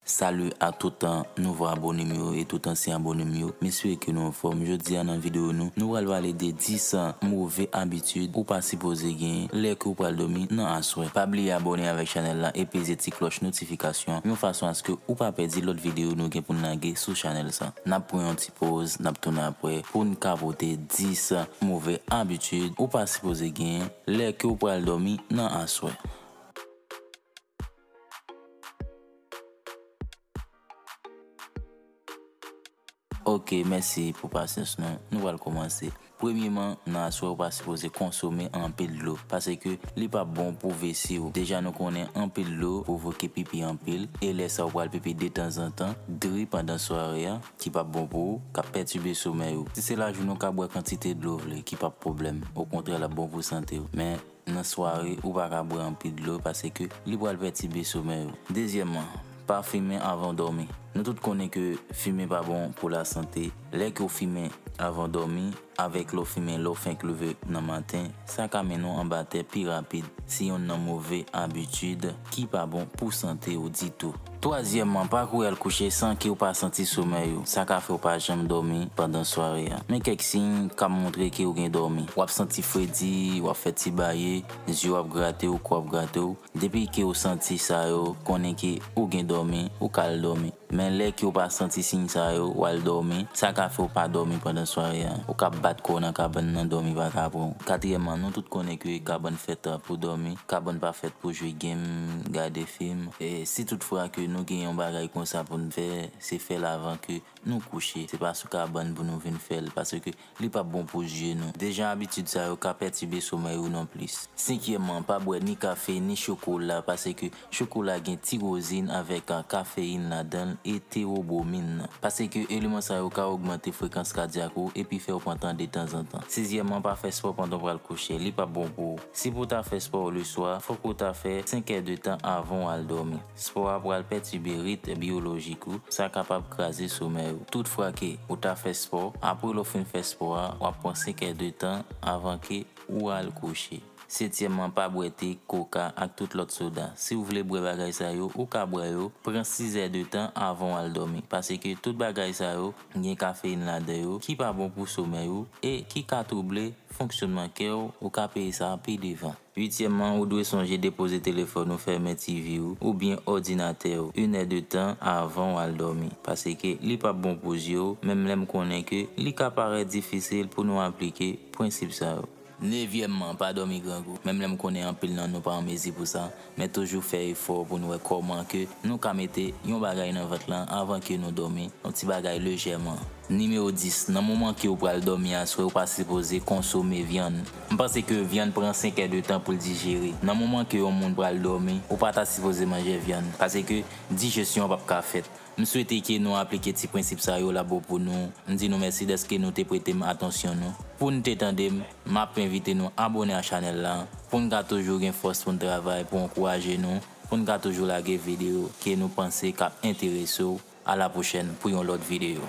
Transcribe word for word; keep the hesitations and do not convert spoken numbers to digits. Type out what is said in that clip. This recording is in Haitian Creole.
Salut a tout nouvo abone m yo e tout ansyen abone m yo. M espere ke nou anfòm. Jodi a nan videyo nou, nou pral pale de dis move abitid ou pa sipoze genyen lè ke ou pral dòmi nan aswè. Pa bliye abone avèk chanèl la e peze ti klòch notifikasyon yon fason aske ou pa pèdi lòt videyo nou gen pou n lage sou chanèl sa. N ap pran yon ti poz, n ap tounen apre pou n ka pote dis move abitid ou pa sipoze genyen lè ke ou pral dòmi nan aswè. Ok, mèsi pou pasyans nou. Nou pral kòmanse. Premyeman, nan aswè ou pa sipoze konsome anpil dlo, paske li p ap bon pou vesi w. Deja nou konnen anpil dlo pwovoke pipi anpil, e lè sa ou pral pipi detanzantan, dri pandan sware a, ki p ap bon pou ou, k ap pètibe somèy ou. Si se lajounen ou ka bwè kantite dlo w vle, ki p ap pwoblèm. Okontrè, l ap bon pou sante w. Men, nan sware, ou pa ka bwè anpil dlo paske li pral pètibe somèy ou. Dezyèmman, pa fimen avan w dòmi. Nou tout konnen ke fimen pa bon pou lasante. Lè ke w fimen avan w dòmi, avèk lè w fimen lè w fenk leve nan maten, sa ka mennen w anba tè pi rapid. Se yonn nan move abitid ki pa bon pou sante w ditou. Twazyèmman, pa kouri al kouche san ke w pa santi somèy ou. Sa ka fè w pa janm dòmi pandan sware a. Men kèk siy k ap montre ke w gen dòmi. W ap santi fredi, w ap fè ti baye, zye w ap grate w, kò ap grate w. Depi ke w santi sa yo, konnen ke ou gen dòmi, ou ka al dòmi. Men lè ke w pa santi siy sa yo, w al dòmi, sa ka fè w pa dòmi pandan sware a. Ou ka bat kò w nan kabann nan, dòmi pa ka pran w. Katriyèmman, nou tout konnen ke kabann fèt pou dòmi, kabann pa fèt pou jwe game, gade fim. E si toutfwa ke nou gen yon bagay konsa pou n fè, se fè l avan ke nou kouche. Se pa sou kabann pou nou vin fè l, paske li p ap bon pou zye nou. De jan abitid sa yo ka pètibe somèy ou nonplis. Senkyèmman, pa bwè ni kafe, ni chokola, paske chokola gen tirozin avèk, a, kafeyin ladan l e tewobomin. Paske eleman sa yo ka ogmante frekans kadyak ou epi fè w pantan detanzantan. Sizyèmman, pa fè spò pandan w pral kouche, li p ap bon pou ou. Si pou w ta fè spò leswa, fòk ou ta fè senk è de tan avan w al dòmi. Spò a pral pètibe rit biyolojik ou, sa kapab kraze somèy ou. Toutfwa ke ou ta fè spò, apre lè w fin fè spò a, w ap pran senk è de tan avan ke ou al kouche. Setyèmman, pa bwè te, koka ak tout lòt soda. Si w vle bwè bagay sa yo, ou ka bwè yo, pran sis è de tan avan w al dòmi. Paske tout bagay sa yo gen kafeyin ladan yo, ki pa bon pou somèy ou e ki ka twouble fonksyonman kè w, ou ka peye sa pi devan. Uityèmman, ou dwe sonje depoze telefòn ou, fèmen T V ou oubyen òdinatè w inè de tan avan w al dòmi, paske li p ap bon pou zye w, menm lè m konnen ke li ka parèt difisil pou nou aplike prensip sa yo. Nevyèmman, pa dòmi grangou. Menm lè m konnen anpil nan nou pa an mezi pou sa, men toujou fè efò pou n wè kòman ke nou ka mete yon bagay nan vant lan avan ke nou dòmi, yon ti bagay lejèman. Nimewo dis, nan moman ke w pral dòmi aswè, ou pa sipoze konsome vyann. M panse ke vyann pran senk è de tan pou l dijere. Nan moman ke yon moun pral dòmi, ou pa ta sipoze manje vyann, paske dijesyon an p ap ka fèt. M swete ke nou aplike ti prensip sa yo, l ap bon pou nou. M di nou mèsi dèske nou te prete m atansyon nou. Pou n te tande m, m ap envite nou abone a chanèl la, pou n ka toujou gen fòs pou n travay, pou ankouraje nou, pou n ka toujou lage videyo ke nou panse k ap enterese w. A la pwochèn pou yon lòt videyo.